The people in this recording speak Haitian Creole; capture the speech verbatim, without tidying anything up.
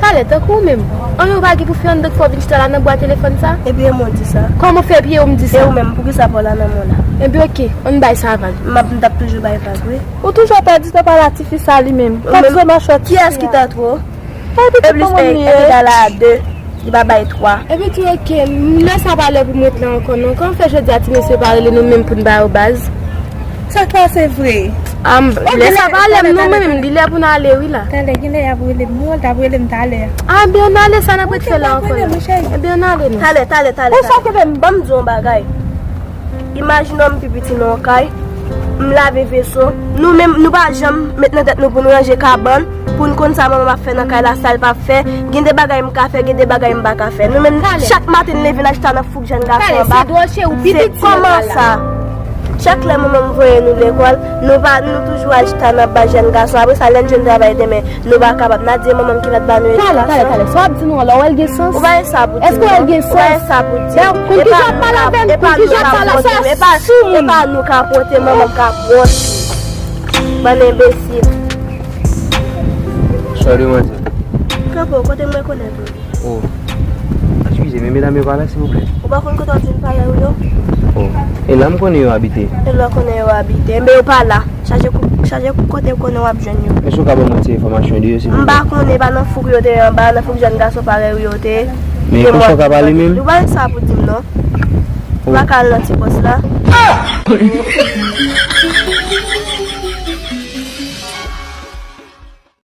Talè, tankou ou menm. Anyen ou pa gen pou fè anndan k fè w vin chita la nan bwa telefòn sa? Epi e mwen w di sa. Kòman w fè epi e w m di sa? E ou menm, poukisa pa w la nan mwen la? Epi oke, ann bay sa vag. M ap, m t ap toujou bay vag, wi. Ou toujou ap pèdi tan pale ak tifi sa li menm. Ou menm, kiyès ki tèt ou? Epi tout moun li ye. Epi gala a de, li pa bay twa. Epi tou oke, lè sa pa lè pou m ret la ankò non. Kòman fè jodi a ti mesye pa rele nou menm pou n ba yo baz? Sa k pase vre? Am, lè sa pa lè m non, mwen menm, li lè pou n ale wi la. Talè, genlè y ap rele m, wi, y ap rele m talè. A, ebyen, ann ale, sa n ap ret fè la ankò la? Ebyen, ann ale non. Talè, talè, talè, talè. Ban m di w yon bagay. Imajine w m pi piti nan yon kay, m lave veso. Nou menm, nou pa janm met nan tèt nou pou nou ranje kabann, pou n konn sa manman m ap fè nan kay la, sa l p ap fè. Gen de bagay m ka fè, gen de bagay m pa ka fè. Nou menm, chak maten n leve n al chita nan fouk jèn gason anba. Se kòman sa? Chak lè manman m voye nou lekòl, nou pa, nou toujou al chita nan ba jèn gason. Apre sa, lè n jwenn travay demen, nou pa kapab. N a di e manman m ki mèt ba nou edikasyon. Talè, talè, talè. Sa w ap di nou an la, w wè l gen sans? Ou pa gen sa pou di m non. Èske w wè l gen sans? Ou pa gen sa pou di m. Dayè, konn kijan w ap pale avè m, konn kijan w ap pale avè m, e pa nou ka pote, manman m ka pran. Bann enbesil. Sorry, manzè. Kanpe w, kote m rekonèt ou? Oh. Eskize, men medam yo pa la, silvouplè. Ou pa konn kote w ap jwenn parèy ou yo? Oh. E la m konnen yo abite. E la w konnen yo abite. Men yo pa la. Chache kou-, chache kou-, kote w konnen w ap jwenn yo. Èske w ka ban mwen ti enfòmasyon de yo, silvouplè? M pa konnen, pa nan fouk yo te ye anba, nan fouk jèn gason parèy ou yo te ye. Men konsa w ka pale menm? Ou pa gen sa pou di m, non. Ou pa ka al nan ti pòs la.